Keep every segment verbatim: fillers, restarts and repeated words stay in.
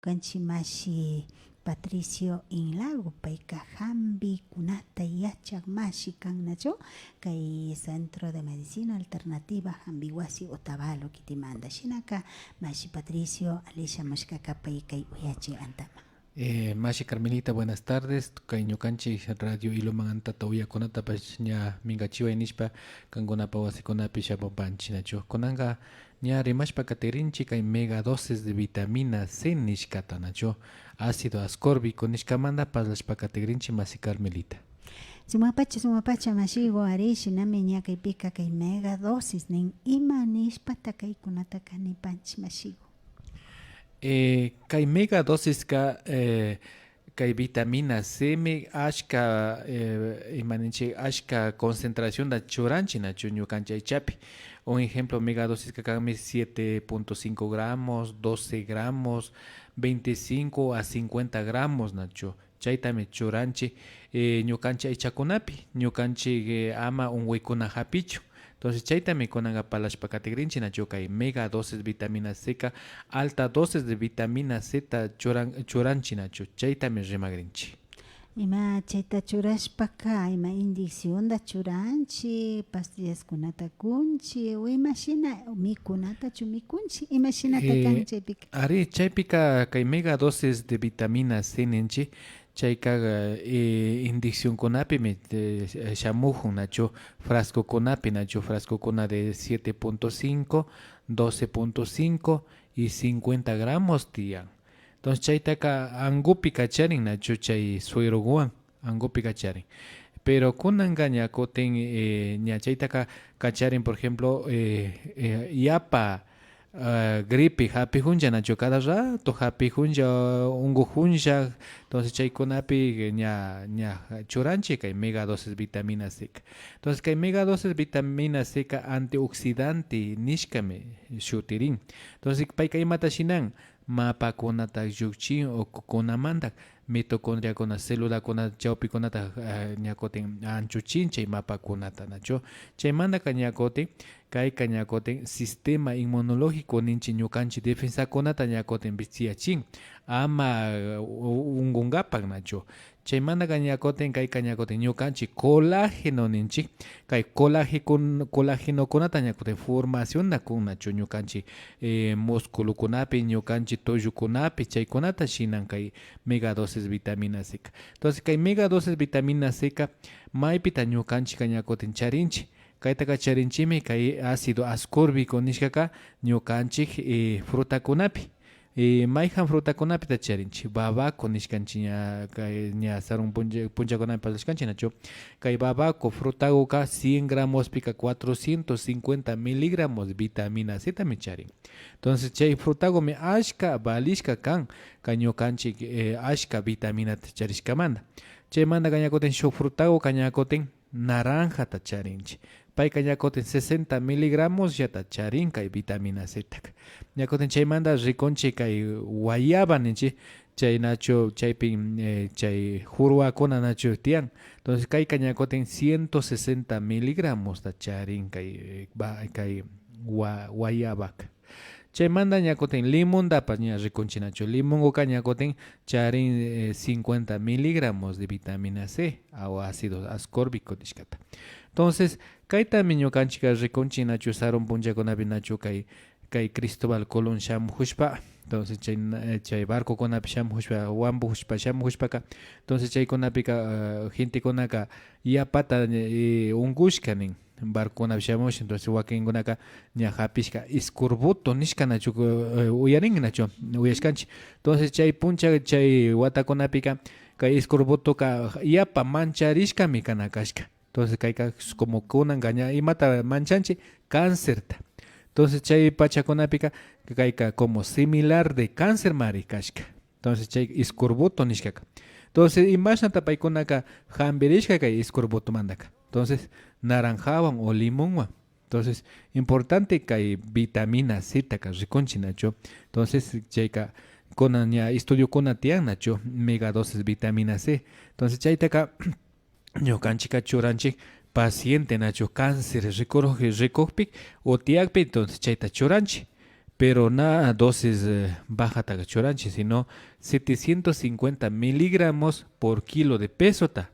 Ñukanchik mashi Patricio Inlago, payka jampikunata yachak mashi kan nachu, kay Centro de Medicina Alternativa jampi wasi Otavalo kitimanta. Shinaka mashi Patricio, alli shamushka kapay kay uyachik antama. Eh, mashi Carmelita, buenas tardes. Kay ñukanchik Radio Ilumán antata uyakunatapash ña minkachiway nishpa kankunapa wasikunapi shamupanchik nachu. Kunanka ña rimashpa katigrinchik kay mega dosis de vitamina C nishkata nachu, ácido ascórbico nishkamanta parlashpa katigrinchik mashi Carmelita. Sumakpacha, sumakpacha mashiku, ari shinami ña kaypika kay mega dosis nin, ima nishpata kaykunataka nipanchik mashiku. Eh, kay mega dosiska, eh, kay vitamina C mi ashka, eh, ima ninchik, ashka concentracionta churanchik nachu ñukanchik aychapi. Un ejemplo, mega dosiska kanmi siete punto cinco gramos, doce gramos, veinticinco a cincuenta gramos nachu. Chaytami churanchik, eh, ñukanchik aychakunapi, ñukanchik, eh, ama unkuykuna japichun. Entonces, chaytami kunanka parlashpa katigrinchik nachu, kay mega dosis vitamina Cka, alta dosis de vitamina Cta churan-, churanchik nachu, chaytami rimagrinchik. Ima chayta churashpaka, ima inyeccionta churanchik, pastillaskunata kunchik, o imashina mikunatachu mikunchik, imashinata kan chaypika? Ari, chaypika kay mega dosis de vitamina C ninchik, chayka, eh, inyeccionkunapimi, eh, shamujun nachu, frascokunapi nachu, frascokuna de siete punto cinco, doce punto cinco y cincuenta gramos tiyan. Entonces, chaytaka ankupi kacharin nachu, chay suerokuwan ankupi kacharin. Pero kunanka ña kutin, eh, ña chaytaka kacharin, por ejemplo, eh, eh, yapa, ah, gripe japijunlla nachu, cada rato japijunlla, unkujunlla. Entonces, chaykunapi ña, ña churanchik kay mega dosis vitamina Cka. Entonces, kay mega dosis vitamina Cka antioxidante nishkami shutirin. Entonces, payka imata shinan? Mapakunata llukchin ukukunamanta, mitocondriakuna, celulakuna chawpikunata, ah, ña kutin anchuchin chay mapakunata nachu. Chaymantaka ña kutin, kayka ña kutin sistema inmunológico ninchik, ñukanchik defensakunata ña kutin vistiyachin, ama, eh, u-, unkunkapak nachu. Chaymantaka ña kutin, kayka ña kutin ñukanchik colágeno ninchik. Kay colágeno, colágenokunata ña kutin formacionta kun nachu ñukanchik, eh, musculokunapi, ñukanchik tullukunapi, chaykunata shinan kay mega dosis vitamina Cka. Entonces, kay mega dosis vitamina Cka maypita ñukanchikka ña kutin charinchik? Kaytaka charinchikmi kay ácido ascórbico nishkaka ñukanchik, eh, frutakunapi. Eh, mayjan frutakunapita charinchik? Babaco nishkanchik ña, kay ña sarun puncha-, punchakunapi parlashkanchik nachu. Kay babaco frutakuka cien gramospika cuatrocientos cincuenta miligramos vitamina Ctami charin. Entonces, chay frutakumi ashka valishka kan, kay ñukanchik, eh, ashka vitaminata charishkamanta. Chaymantaka ña kutin shuk frutakuka ña kutin naranjata charinchik. Payka ña kutin sesenta miligramosllata charin kay vitamina Ctaka. Ña kutin chaymanta rikunchik kay guayaba ninchik, chay nachu, chaypi, eh, chay huruakuna nachu tiyan. Entonces, kayka ña kutin ciento sesenta miligramosta charin kay, eh, ba-, kay gua-, guayabaka. Chaymanta ña kutin limontapash ña rikunchik nachu. Limonkuka ña kutin charin, eh, cincuenta miligramos de vitamina C o ácido ascórbico nishkata. Entonces, kaytami ñukanchikka rikunchik nachu, sarun punchakunapi nachu kay, kay Cristóbal Colón shamujushpa. Entonces, chay na-, eh, chay barcokunapi shamujushpa, wampujushpa, shamujushpaka. Entonces, chaykunapika, eh, gentekunaka yapata, eh, unkushka nin. Barcokunapi shamush, entonces wakinkunaka ña japishka escorbuto nishka nachu, eh, uyarin nachu, uyashkanchik. Entonces chay puncha, chay watakunapika kay escorbutoka yapa mancharishkami kana kashka. Entonces kayka como kunanka ña imata manchanchik, cancerta. Entonces chay pachakunapika kayka como similar de cáncermari kashka. Entonces chay escorbuto nishkaka. Entonces imashnata paykunaka jampirishka kay escorbutomantaka? Entonces naranjawan o limonwan. Entonces importante kay vitamina Ctaka rikunchik nachu. Entonces chayka kunan ña estudiokuna tiyan nachu, megadosis vitamina C. Entonces chaytaka ñukanchikka churanchik paciente nachu cáncer rikuruk, rikukpi o tiyakpi, entonces chayta churanchik. Pero na dosis, eh, bajataka churanchik, sino setecientos cincuenta miligramos por kilo de pesota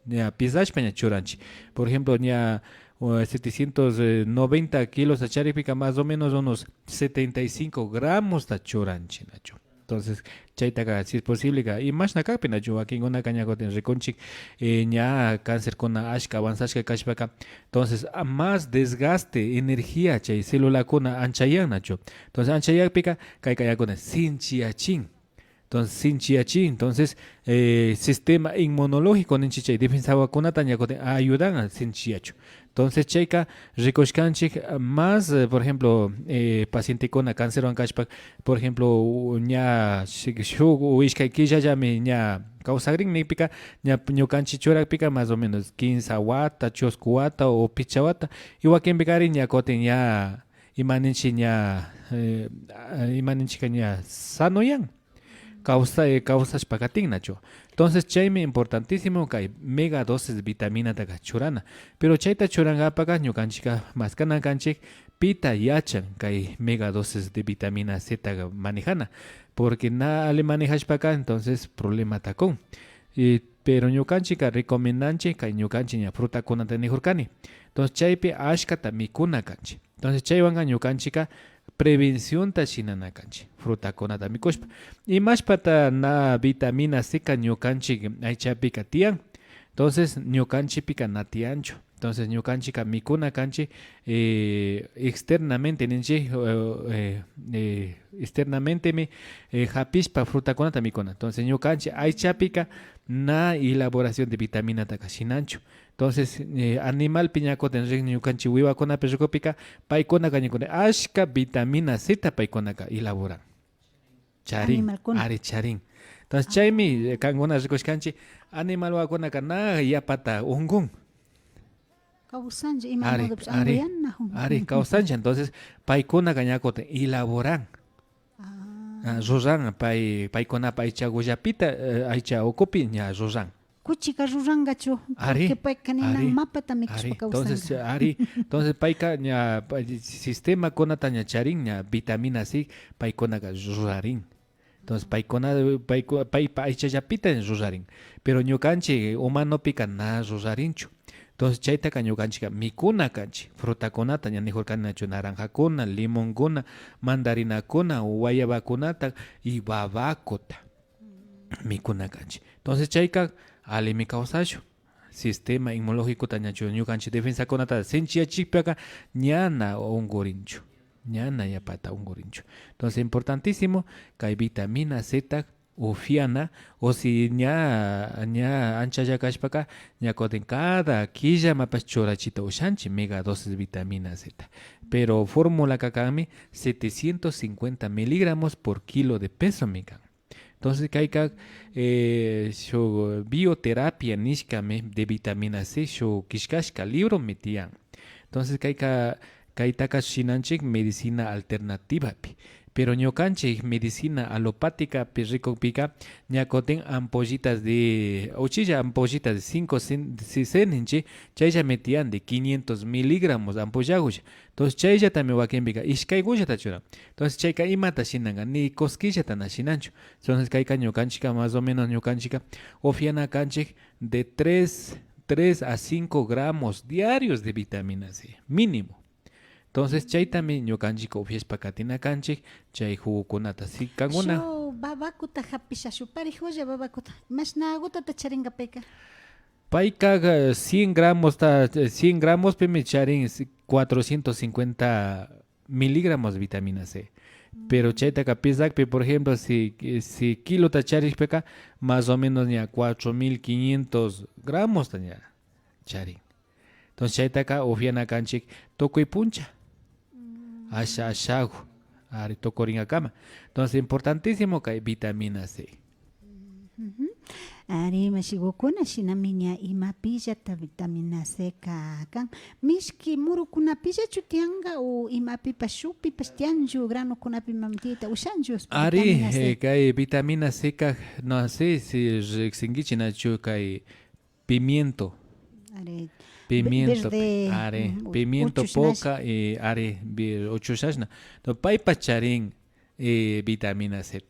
ña pisashpa ña churanchik. Por ejemplo, ña, uh, setecientos noventa kilosta charikpika, más o menos unos setenta y cinco gramosta churanchik, nachu. Entonces, chaytaka, si es posibleka, imashna kakpi, nachu, wakinkunaka ña kutin rikunchik, eh, ña cancerkuna ashka avanzashka kashpaka, entonces, a más desgaste, energía chay celulakuna anchayan, nachu. Entonces, anchayakpika, kayka ña kutin sinchiyachin. Entonces, sinchiyachin. Entonces, eh, sistema inmunológico ninchik chay defensawakunata ña kutin ayudan a sinchiyachun. Entonces, chayka rikushkanchik, ah, más, eh, por ejemplo, eh, pacientekuna cancerwan kashpa, por ejemplo, u-, ña shi-, shuk o ishkay killallami ña kawsakrin nikpika, ña ñukanchik churakpika más o menos kinsa wata, chusku wata o pichka wata, y wakinpikari ña kutin ña, ima ninchik ña, eh, ah, ima ninchikka ña sanoyan. Kawsa-, eh, kawsashpa katin, nachu. Entonces, chaymi importantísimo kay mega dosis vitaminataka churana. Pero chayta churankapaka ñukanchikka maskana kanchik pita yachan kay mega dosis de vitamina C taka manejana. Porque na alli manejashpaka, entonces, problemata kun. Y, pero ñukanchikka recomendanchik kay ñukanchik ña frutakunata nijurkani. Entonces, chaypi ashkata mikuna kanchik. Entonces, chaywanka ñukanchikka prevencionta shinana kanchik, frutakunata mikushpa. Imashpata na vitamina Cka ñukanchik aychapika tiyan? Entonces, ñukanchikpika na tiyanchu. Entonces, ñukanchikka mikuna kanchik, eh, externamente ninchik, eh, eh, eh, externamentemi, eh, japishpa frutakunata mikuna. Entonces, ñukanchik aychapika na elaboración de vitaminataka shinanchu. Entonces, eh, animalpi ña kutin rin ñukanchik wiwakunapi rikukpika, paykunaka ña kutin ashka vitamina Cta paykunaka elaboran. Charin. Animalkuna. Ari, charin. Entonces, chaymi, eh, kankuna rikushkanchik, animal wawakunaka na yapata unkun. Kawsanlla, ima modopish ari, anguyanajun. Ari, kawsanlla. Entonces, paykunaka ña kutin elaboran. Ah, ruran, pay, paykunapa aychagullapita, eh, aycha ukupi ña ruran. Kuchika rurangachu, ari, porque payka ninan mapata mikushpa kawsanka. Entonces, ari, entonces payka ña, pa-, sistemakunata ña charin, ña vitamina C paykunaka rurarin. Entonces, paykuna, payku-, paypa aychallapita rurarin. Pero ñukanchik humanopika na rurarinchu. Entonces, chaytaka ñukanchikka mikuna kanchik. Frutakunata ña nijurkani nachu, naranjakuna, limonkuna, mandarinakuna, guayabakunata y babakuta mikuna kanchik. Entonces, chayka allimi kawsashun. Sistema inmunológicota ñachu ñukanchik defensakunata sinchiyachikpaka ñana unkurinchu. Ñana yapata unkurinchu. Entonces, importantísimo, kay vitamina Cta ufiana, o si ña, ña anchalla kashpaka, ña kutin cada killamapash churachita ushanchik mega dosis vitamina Cta. Pero formulaka kanmi setecientos cincuenta miligramos por kilo de pesomi kan. Entonces, kayka, eh, shuk bioterapia nishkami de vitamina C, shuk killkashka libromi tiyan. Entonces, kayka, kaytaka shinanchik medicina alternativapi. Pero ñukanchik medicina alopáticapi rikukpika, ña kutin ampollitas de, uchilla ampollitas de cinco cen, C C ninchik, chayllami tiyan de quinientos miligramos ampollagulla. Entonces, chayllatami wakinpika ishkaygullata churan. Entonces, chayka imata shinanka, ni kuskillata na shinanchu. Entonces, kayka ñukanchikka, más o menos ñukanchikka, ufiana kanchik de tres, tres a cinco gramos diarios de vitamina C, mínimo. Entonces, chaytami ñukanchikka ufiashpa katina kanchik, chay jugokunata, si kankuna. Shuk babakuta japishashun, parijalla babakuta. Imashnagutata charinka payka? Payka, eh, cien gramosta, eh, cien gramospimi charin, si, cuatrocientos cincuenta miligramos vitamina C. Pero chaytaka pesakpi, por ejemplo, si, si kilota charishpaka, más o menos ña cuatro mil quinientos gramosta ña charin. Entonces, chaytaka ufiana kanchik tukuy puncha. Asha, ashagu. Ari, tukuringakama. Entonces, importantísimo kay vitamina C. Ari, mashigukuna, shinami ña imapillata vitamina Cka kan. Mishki murukunapillachu tiyanka o imapipash, shukpipash tiyanchu, granokunapi, mamtita, ushanchu? Ari, vitamina C. Eh, kay vitamina Cka, no sé si riksinkichi nachu kay pimiento. Ari, Pimiento, verde, ari, mm, pimiento uchushnash. Poca y ari, vi-, uchushashna. No, paypash charin, eh, vitamina Z.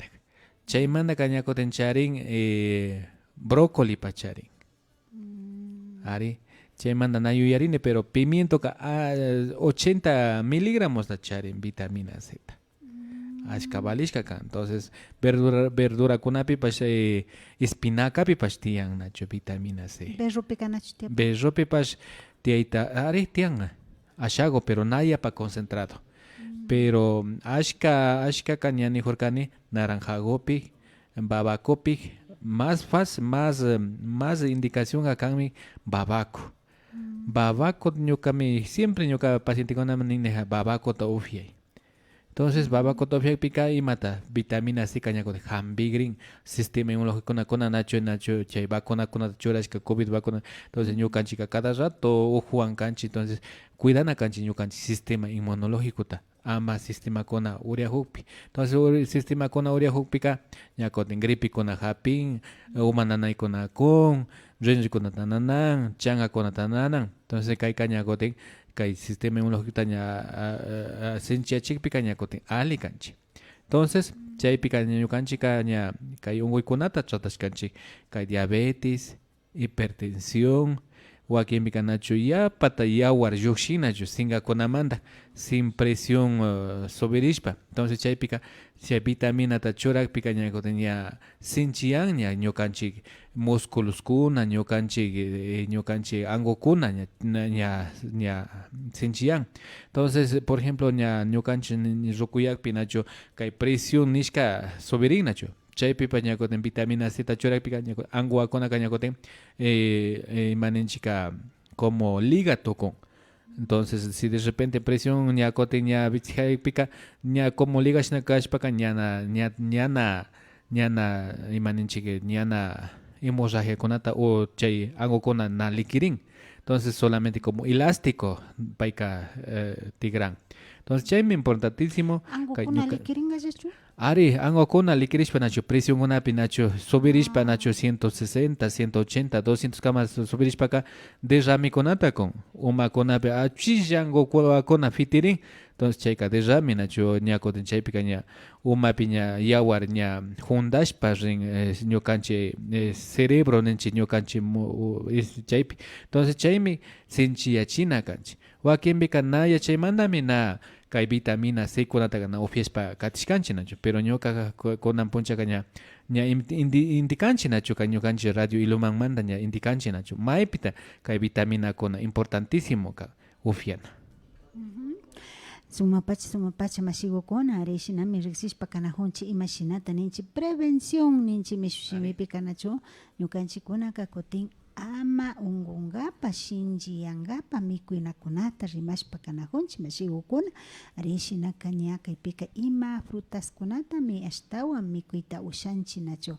Chaymantaka ña kutin charin, eh, brócolipash charin. Mm. Ari, chaymanta na yuyarini, pero pimientoka, ah, ochenta miligramosta charin vitamina Z. Mm. Ashka valishka kan. Entonces, verdura, verdurakunapipash, eh, espinacapipash tiyan nachu vitamina C. Berropika nachu tiyan? Berropipash tiyayta, ari, tiyan. Ashago, pero na yapa concentrado. Mm. Pero ashka, ashkaka ña nijurkani naranjagopi, babacopi, más fácil, más, eh, más indicacionka kanmi babaco. Mm. Babaco ñukami, siempre ñuka pacientekunaman nini, babacota upiay. Entonces, mm, babacota upiakpika imata, vitamina C ka ña kutin jampigrin, sistema inmunológico kuna, kuna nachu, nachu, chay vacunakunata churashka, covid vacuna. Entonces, mm, ñukanchika cada rato ujuwan kanchik, entonces, cuidana kanchik ñukanchik sistema inmunológicota, ama sistemakuna uriajukpi. Entonces, uri-, sistemakuna uriajukpika, ña kutin gripekuna japin, uma nanaykuna kun, rinrikunata nanan, chankakunata nanan. Entonces, kayka ña kutin, kay sistema inmunológicota ña, a, a, a, sinchiyachikpika ña kutin alli kanchik. Entonces, chaypika ña ñukanchikka ña kay unkuykunata tratashkanchik, kay diabetes, hipertensión, wakinpika nachu yapata yawar llukshin nachu sinkakunamanta, sin presión, eh, subirishpa. Entonces, chaypika, chay vitaminata churakpika ña kutin ña sinchiyan ña ñukanchik músculoskuna, ñukanchik, eh, ñukanchik ankukuna ña, ña, ña, ña sinchiyan. Entonces, por ejemplo, ña ñukanchik ni, ni rukuyakpi nachu kay presión nishka subirin nachu. Chaypipash ña kutin vitamina C ta churakpika, ña kutin ankuwakunaka ña kutin, eh, eh, ima ninchika, como liga tukun. Entonces, si de repente presión ña kutin ña wichijayakpika, ña como liga shina kashpaka, ñana, ña, ñana, ñana, ima ninchik, ñana hemorragiakunata o chay ankukuna na likirin. Entonces, solamente como elástico payka, eh, tikran. Entonces, chaymi importantísimo. Ankukuna ñuka likirinkallachu? Ari, ankukuna likirishpa nachu, presionkunapi nachu, subirishpa nachu, ciento sesenta, ciento ochenta, doscientos kama su-, subirishpaka derramekunata kun. Umakunapi achilla ankukuwakuna pitirin. Entonces, chayka derrame nachu, ña kutin chaypika ña umapi ña yawar ña juntashpa rin, eh, ñukanchik, eh, cerebro ninchik ñukanchik mu-, u-, es-, chaypi. Entonces, chaymi sinchiyachina kanchik. Wakinpika na yachaymantami na kay vitamina C kunataka na upiashpa katishkanchik nachu. Pero ñuka ku-, kunan punchaka ña, ña in-, indi-, indikanchik nachu, kay ñukanchik Radio Ilumanmanta ña indikanchik nachu. Maypita kay vitaminakuna importantísimo kan upiana. Ujú. Sumakpacha, sumakpacha, mashigukuna, ari shinami riksishpa kanajunchik imashinata ninchik prevención ninchik mishu shimipi kanachu, ñukanchikkunaka kutin ama unkunkapak, shinchiyankapak mikuynakunata rimashpa kanajunchik, mashigukuna. Ari shinaka ña kaypika ima frutaskunatami ashtawan mikuyta ushanchik nachu.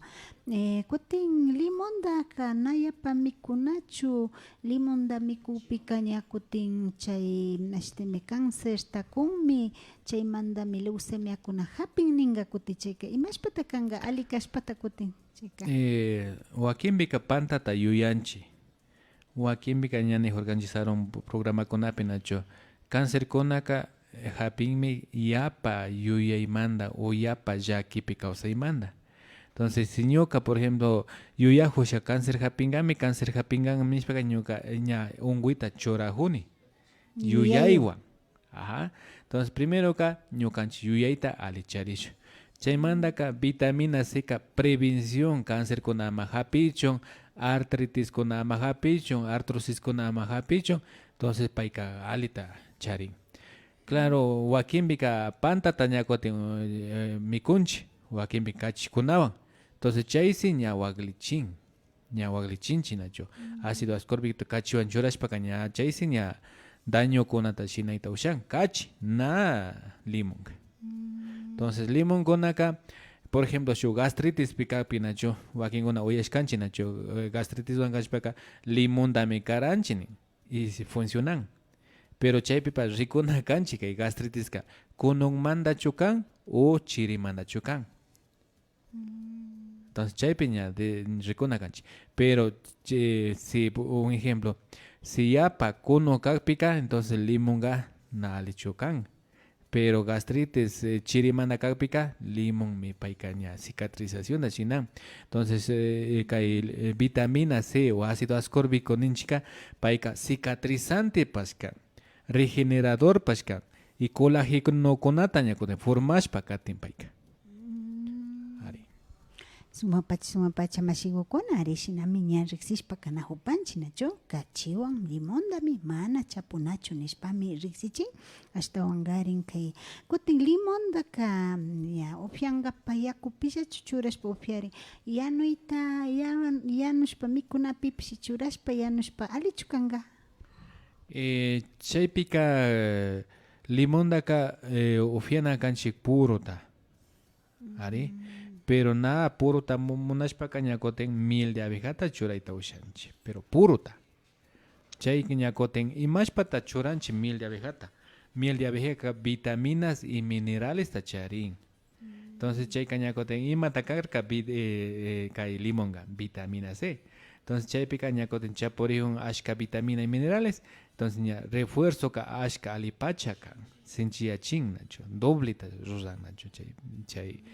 Eh, kutin limondaka na yapa mikunachu, limonda mikukpika ña kutin chay, ashtimi, cancerta kunmi, chaymantami leucemiakuna japin ninka kutin chayka. Imashpata kanka, alli kashpata kutin chayka? Eh, wakinpika pantata yuyanchik. Wakinpika ña nijurkanchik sarun programakunapi nachu. Cancerkunaka, eh, japinmi yapa yuyaymanta o yapa llakipi kawsaymanta. Entonces, si ñuka, por ejemplo, yuyajusha cáncer japinkami, cáncer japinkanmi nishpaka ñuka, eh, ña unkuyta churajuni. Yuyay. Yuyaywan. Ajá. Entonces, primeroka ñukanchik yuyayta alli charishun. Chaymantaka vitamina C ka prevención, cancerkuna ama japichun, artritiskuna ama japichun, artrosiskuna ama japichun. Entonces, payka allita charin. Claro, wakinpika pantata ña kutin, eh, mikunchik, wakinpi kachikunawan. Entonces, chaysi ña waklichin. Ña waklichinchik nachu. Ácido ascórbico kachiwan churashpaka ña chaysi ña dañokunata shinayta ushan, kachi, na limonka. Entonces, limonkunaka, por ejemplo, shuk gastritispi kakpi nachu, wakinkuna uyashkanchik nachu, eh, gastritiswan kashpaka limontami karanchik nin, y si funcionan. Pero chaypipash rikuna kanchik kay gastritiska kununmantachu kan o chirimantachu kan. Entonces, chaypi ña de, rikuna kanchik. Pero, che, si, pu-, un ejemplo, Si yapa kunu kakpika, entonces limonka na allichu kan. Pero gastritis, eh, chirimanta kakpika, limonmi payka ña cicatrizacionta chinan. Entonces, eh, kay, eh, vitamina C o ácido ascórbico ninchika, payka cicatrizante pashka, regenerador pashka, y colágenokunata ña kutin formashpa katin payka. Ari. Sumakpacha, sumakpacha mashigukuna, ari shinami ña riksishpa kanajupanchik, nachu? Kachiwan limondami mana chapunachu nishpami riksichin. Ashtawankarin kay kutin limondaka, ña, upyankapa yakupillachu churashpa upyarin. Yanuyta, yan-, yanushpa mikunapipish churashpa yanushpa allichu kanka. Eh, chaypika, eh, limondaka, eh, upyana kanchik puruta. Ari. Pero na puruta mu-, munashpaka ña kutin miel de abejata churayta ushanchik. Pero puruta. Chayka ña kutin imashpata churanchik miel de abejata. Miel de abejaka vitaminas y mineralesta charin. Entonces chayka ña kutin imata karka vi-, eh, eh, kay limonka, vitamina C. Entonces chaypika ña kutin chapurijun ashka vitamina y minerales. Entonces ña refuerzoka ashka allipacha kan. Sinchiyachin nachu, dobleta ruran nachu chay, chay,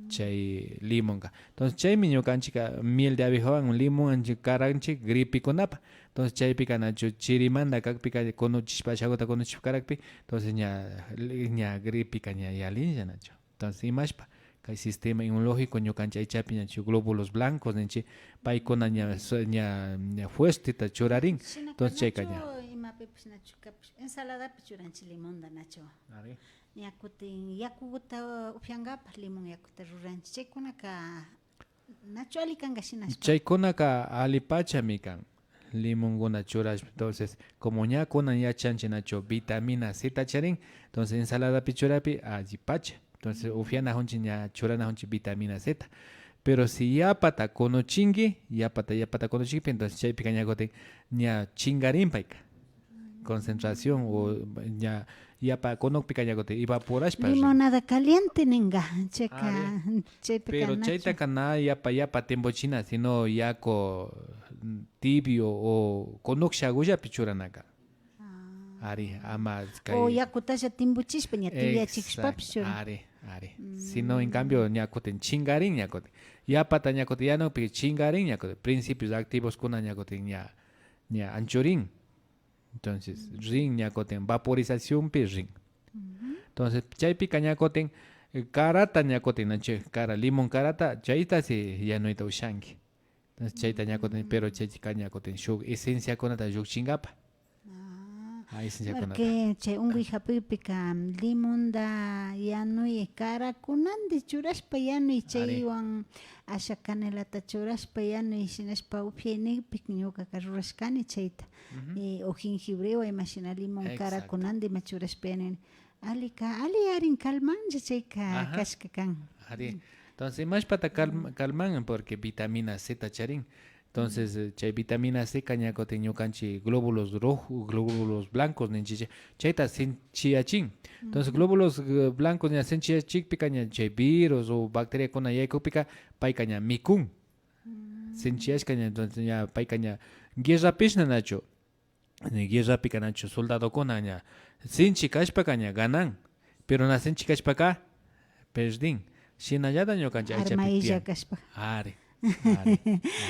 chay limonka. Entonces chaymi ñukanchikka miel de abejawan limon anchi-, karanchik gripekunapa. Entonces chaypika nachu chirimanta kakpika kunuchishpa, ashakuta kunuchishpa karakpi, entonces ña, ña gripeka ña yalinlla nachu. Entonces imashpa kay sistema inmunológico ñukanchik aychapi ñachu glóbulos blancos ninchik, paykuna ña, ña, ña fuerteta churarin. Entonces chayka ña. Imapipish nachu kapish, ensaladapi churanchik limonta nachu. Ari. Ña kutin yakuta upyankapak limon yakuta ruranchik. Chaykunaka nachu alli kanka shinashpa. Chaykunaka allipachami kan. Limonkuna churashpa. Entonces, como ña kunan yachanchik nachu vitamina C ta charin, entonces ensaladapi churapik allipacha. Entonces, upyanajunchik ña churanajunchik vitamina C ta. Pero si yapata kunuchinki, yapata, yapata kunuchinkipi, entonces chaypika ña kutin ña chinkarin payka. Concentración o ña yapa kunukpika ña kutin evaporashpa rin. Limonada caliente ninka, chayka, ari, chaypika pero nachu. Chaytaka na yapa, yapa timpuchina, sino yaku, mm, tibio o kunukshakullapi churanaka. Ah. Ari, ama kay. O yakutalla timpuchishpa ña tibiachikushpapish churan. Exacto, ari, ari. Mm. Sino en cambio ña kutin chinkarin ña kutin. Yapata ña kutin yanukpi chinkarin ña kutin. Principios activoskuna ña kutin ña, ña anchurin. Entonces, rin ña kutin vaporizacionpi rin. Ujú. Entonces, chaypika ña kutin, eh, karata ña kutin, nachu, kara, limon karata, chayta si yanuyta ushanki. Entonces, chayta ña kutin, pero chayka ña kutin shuk esenciakunata llukchinkapa. Ah, ah, esenciakunata. Porque chay unkuy japipika limonta yanuy, karakunandi churashpa yanuy, ari, chaywan asha canelata churashpa yanuy, shinashpa upyay nikpi ñukaka rurashkani chayta. Ujú. Eh, o jengibre o imashina limon, exacto, karakunandi ima churashpa yanuy. Allika, alli yarin, calmanlla chayka, ajá, kashka kan. Ari. Mm. Entonces, imashpata calma-, calman, porque vitamina C ta charin. Entonces, eh, chay vitamina C ka ña kutin ñukanchik glóbulos rojos, glóbulos blancos ninchik, chayta sinchiyachin. Entonces, ujú, glóbulos, eh, blancos ña sinchiyachikpika ña chay virus o bacteriakuna yaykukpika payka ña mikun. Mm. Sinchiyashka ña, entonces ña payka ña guerrapishna nachu. Ni guerrapika nachu soldadokuna ña sinchi kashpaka ña ganan, pero na sinchi kashpaka perdin. Shinallata ñukanchik aychapi tiyan. Arma illa kashpa. Ari, ari.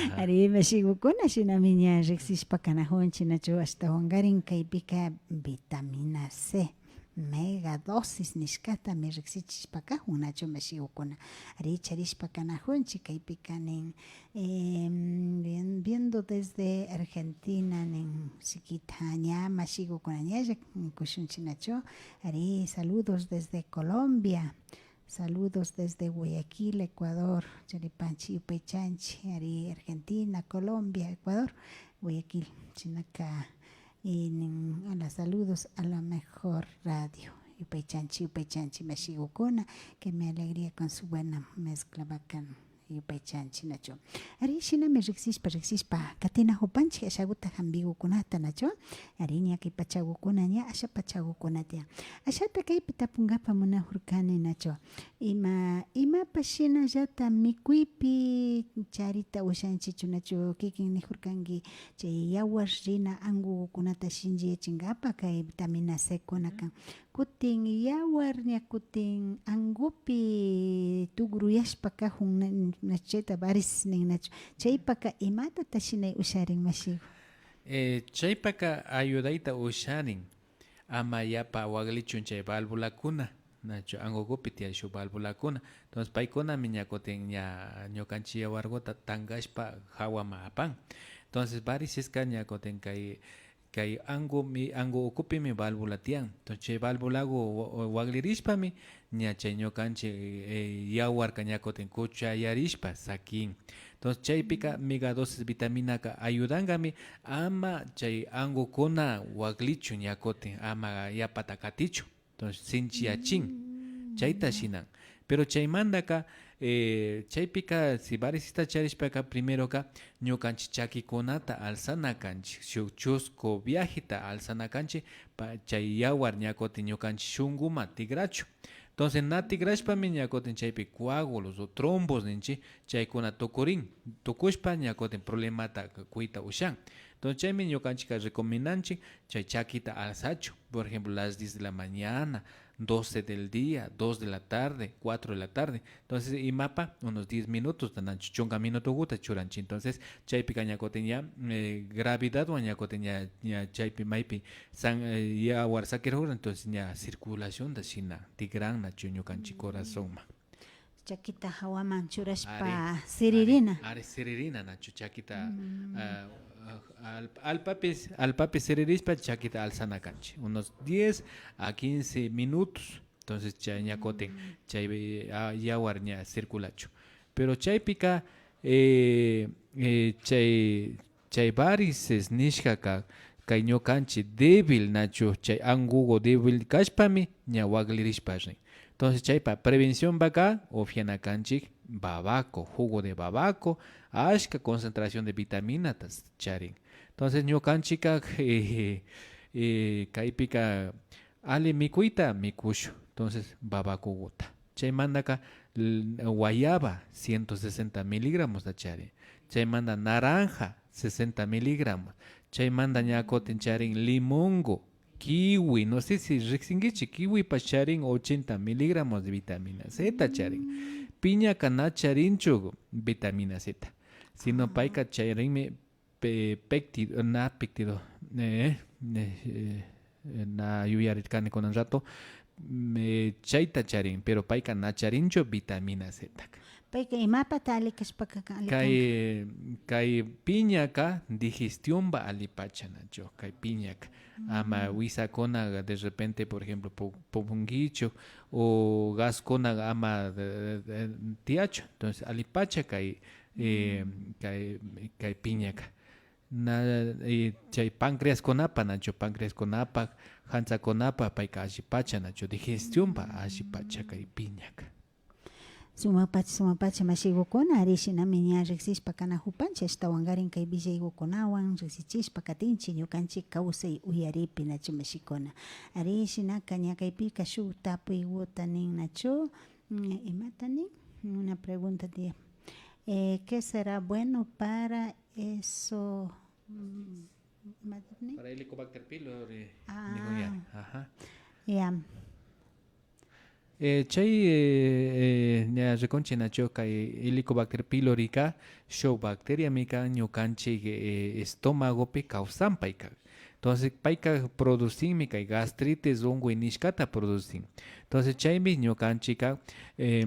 Ajá. Ari, mashigukuna, shinami ña riksishpa kanajunchik, nachu, ashtawankarin kaypika vitamina C. Mega dosis nishkatami riksichishpa kajun, nachu mashigukuna. Ari, charishpa kanajunchik kaypika nin, em, bien-, viendo desde Argentina nin, shikita ña mashigukuna ñalla nikushunchik, nachu. Ari, saludos desde Colombia. Saludos desde Guayaquil, Ecuador. Charipanchik, yupaychanchik. Ari, Argentina, Colombia, Ecuador, Guayaquil. Shinaka, y nin, hola, saludos a la mejor radio. Yupaychanchik, yupaychanchik, mashigukuna, que me alegría con su buena mezcla bacán. yupaychanchik, nachu? Ari, shinami riksishpa, riksishpa katinajupanchik ashaguta jampigukunata, nachu? Ari, ña kay pachagukuna, ña asha pachagukuna tiyan. Ashata kaypi tapungapa munajurkani, nachu? Ima, imapash shinallata mikuypi charita ushanchikchu, nachu? Kikin nijurkanki, chay yawar rina angugukunata shinchiyachinkapa kay vitamina C kuna kan. Kutin yawar ña kutin angupi tugruyashpa kajun, na-, nachu chayta varices nin, nachu? Chaypaka imatata shinay usharin, mashigu? Eh, chaypaka ayudayta usharin ama yapa waglichun chay válvulakuna, nachu, angugupi tiyan shuk válvulakuna. Entonces paykunami ña kutin ña ñukanchik yawarguta tankashpa jawaman apan. Entonces variceska ña kutin kay kay angumi, angu ukupimi válvula tiyan. Entonces chay válvulagu wa-, wa-, waglirishpami ña chay ñukanchik, eh, yawarka ña kutin kuchayarishpa sakin. Entonces chaypika megadosis vitaminaka ayudankami ama chay angukuna waglichun ña kutin ama yapata katichun. Entonces sinchiyachin. Chayta shinan. Pero chaymantaka, eh, chaypika si varicesta charishpaka primeroka ñukanchik chakikunata alzana kanchik, shuk chusku viajeta alzana kanchik, pa-, chay yawar ña kutin ñukanchik shunkuman tikrachun. Entonces na tikrashpami ña kutin chaypi coágulos o trombos ninchik, chaykuna tukurin, tukushpa ña kutin problemata kuyta ushan. Entonces chaymi ñukanchikka recomendanchik chay chakita alzachun, por ejemplo, las diez de la mañana, doce del día, dos de la tarde, cuatro de la tarde. Entonces imapa unos diez minutos, nachu, chunka minutoguta churanchik. Entonces chaypika ña kutin ña, eh, gravedadwan ña kutin ña, ña chaypi maypi san-, eh, yawar sakirajura, entonces ña circulacionta shina tikran, nachu, ñukanchik corazonman. Chakita jawaman churashpa siririna. Ari, ari, siririna, nachu, chakita, ah, ah, al-, alpapi, alpapi siririshpa chakita alzana kanchik unos diez a quince minutos. Entonces chay ña kutin chay, ah, yawar ña circulachun. Pero chaypika, eh, eh, chay chay varices nishkaka kay ñukanchik débil, nachu, chay angugo débil kashpami ña waklirishpa rin. Entonces chaypa prevencionpaka upyana kanchik babaco, jugo de babaco, ashka concentración de vitaminata charin. Entonces ñukanchikka, eh, eh, kaypika alli mikuyta mikushun. Entonces babacoguta. Chaymantaka l-, guayaba ciento sesenta miligramosda charin. Chaymanta naranja sesenta miligramos. Chaymanta ña kutin charin limongo, kiwi, no sé si riksinkichik, kiwipash charin ochenta miligramos de vitamina Z charin. Piñaka na charinchu vitamina Z, sino payka charinmi pe-, pecti-, na pectido, eh, eh, eh, na yuyarirkani kunan rato, mm, eh, chayta charin, pero payka na charinchu vitamina Z. Payka imapata alli kashpaka kan, alli kanka. Kay, kay piñaka digestionpa allipacha nachu, kay piñaka. Ama wisakuna de repente, por ejemplo, pu-, pupunkichu o gaskuna ama, eh, eh, tiyachu. Entonces, allipacha kay, eh, kay, kay piñaka. Na, eh, chay pancreaskunapa nachu, pancreaskunapa, jantzakunapa payka allipacha nachu, digestionpa allipacha kay piñaka. Sumakpacha, sumakpacha mashigukuna, ari shinami ña riksishpa kanajupanchik, ashtawankarin kay willaygukunawan riksichishpa katinchik ñukanchik kawsay uyaripi nachu mashikuna. Ari shinaka ña kaypika shuk tapuyguta nin nachu, mm, imata nin? Una pregunta tiyan. Eh, ¿qué será bueno para eso? Mm, imata nin? Para Helicobacter pylori. Ah. Nigun ya. Ajá. Ya. Eh, chay, eh, eh, ña rikunchik nachu, kay Helicobacter pylorika shuk bacteriami kan ñukanchik, eh, estomagopi kawsan payka. Entonces payka producinmi kay gastritis unkuy nishkata producin. Entonces chaymi ñukanchikka, eh,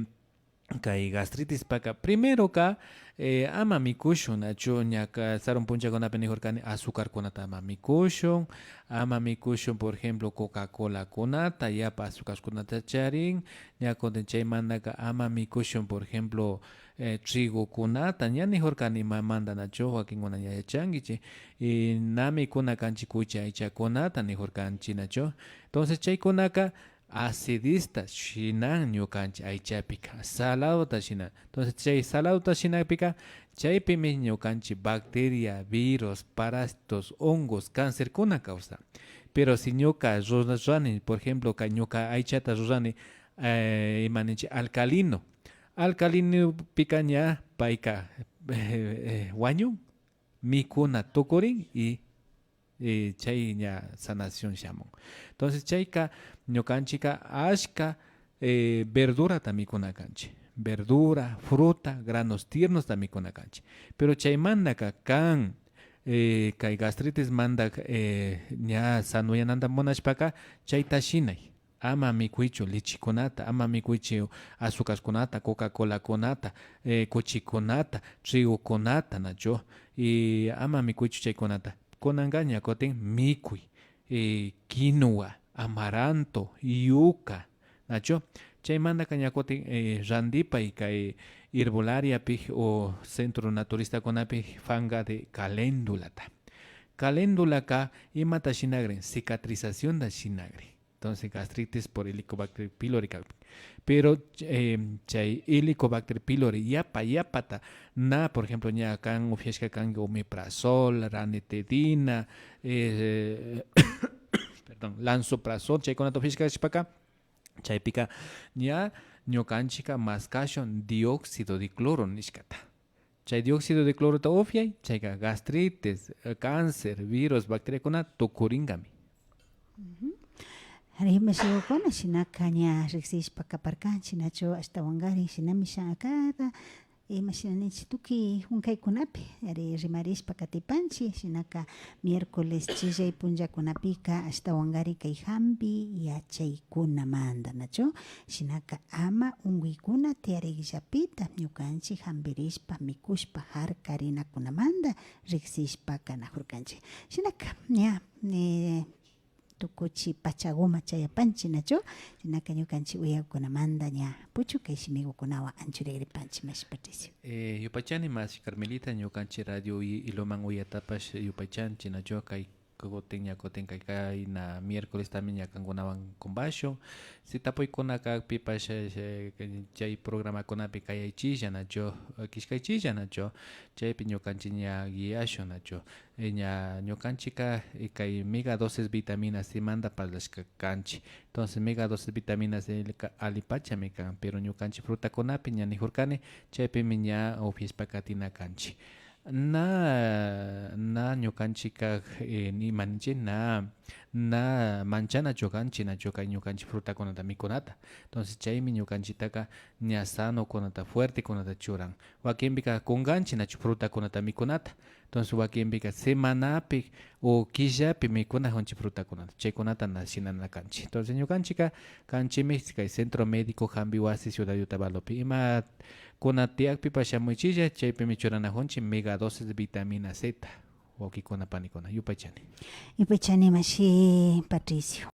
kay gastritispaka primeroka, eh, ama mikushun nachu, ñaka sarun punchakunapi nijurkani azucarkunata ama mikushun, ama mikushun, por ejemplo, Coca-Colakunata, yapa azucarkunata charin, ña kutin chaymantaka ama mikushun, por ejemplo, eh, trigokunata, ña nijurkani imamanta nachu, wakinkuna ña yachankichik, y na mikuna kanchik kuchi aychakunata nijurkanchik nachu. Entonces chaykunaka acidista shinan ñukanchik aychapika, saladota shinan. Entonces, chay saladota shinakpika, chaypimi ñukanchik bacteria, virus, parásitos, hongos, cancerkuna kawsan. Pero si ñuka rurani, por ejemplo, kay ñuka aychata rurani, eh, ima ninchik, alcalino. Alcalinopika ña payka, eh, eh, wañun, mikuna tukurin y, eh, chay ña sanación shamun. Entonces, chayka ñukanchikka ashka, eh, verdurata mikuna kanchik. Verdura, fruta, granos tiernosta mikuna kanchik. Pero chaymantaka kan, eh, kay gastritismanta, eh, ña sanoyananta munashpaka, chayta shinay. Ama mikuychu lechekunata, ama mikuychu azúcarkunata, Coca-Colakunata, eh, kuchikunata, trigokunata, nachu. Y ama mikuychu chaykunata. Kunanka ña kutin mikuy, eh, quinoa, amaranto, yuca, nachu. Chaymantaka ña kutin, eh, randipay kay herbolariapi o centro naturistakunapi fanga de caléndulata. Caléndulaka imata shinagrin? Cicatrizacionta shinagrin. Entonces, gastritis por Helicobacter pylori kakpi. Pero, eh, chay Helicobacter pylori yapa yapata na, por ejemplo, ña kan upyashka kanki omeprazol, ranitidina, eh, perdón, lansoprazol, chaykunata upyashka kashpaka, chaypika ña ñukanchikka maskashun dióxido de cloro nishkata. Chay dióxido de clorota upyay, chayka gastritis, eh, cáncer, virus, bacteriakuna tukurinkami. Ujú. Ari, mashikukuna, shinaka ña riksishpa kaparkanchik, nachu, ashtawankarin shinami sha-, cada imashina ninchik, tukuy hunkaykunapi, ari, rimarishpa katipanchik, shinaka miércoles chillay punllakunapika ashtawankarin kay hampi yachaykunamanta, nachu? Shinaka ama unkuykuna tiyarikllapita ñukanchik hampirishpa, mikushpa, harkarinakunamanta riksishpa kanajurkanchik. Shinaka, ña, eh, tukuchi pachaguma chayapanchik, nachu? Shinaka ñukanchik uyakukunamanta ña puchukay shimigukunawan anchurigripanchik, mashi Patricio. Eh, yupaychani, mashi Carmelita, ñukanchik radio y, Ilumán uyatapash yupaychanchik, nachu? Kay kutin ña kutin kay, kayna miércolestami ña kankunawan kumpashun. Si tapuykuna kakpipash, eh, chay programakunapi kayaychilla, nachu? Kishkaychilla, nachu? Chaypi ñukanchik ña guiashun, nachu? Eh, ña ñukanchikka, eh, kay mega dosis vitamina C manta parlashka kanchik. Entonces, mega dosis vitamina C ka alipachami kan, pero ñukanchik frutakunapi ña nijurkani, chaypimi ña upyashpa katina kanchik. Na, na ñukanchikka, eh, ima ninchik, na, na manchanachu kanchik, nachu, kay ñukanchik frutakunata mikunata. Entonces, chaymi ñukanchiktaka ña sanokunata, fuertekunata churan. Wakinpika kunkanchik, nachu, frutakunata mikunata. Entonces, wakinpika semanapi o killapi mikunajunchik frutakunata. Chaykunata na shinana kanchik. Entonces, ñukanchikka kanchikmi kay Centro Médico Jambi Wasi, Ciudad de Otavalopi. Imakuna tiyakpipash shamuychilla, chaypimi churanajunchik mega dosis vitamina C ta. Wawkikuna, panikuna, yupaychani. Yupaychani, mashi Patricio.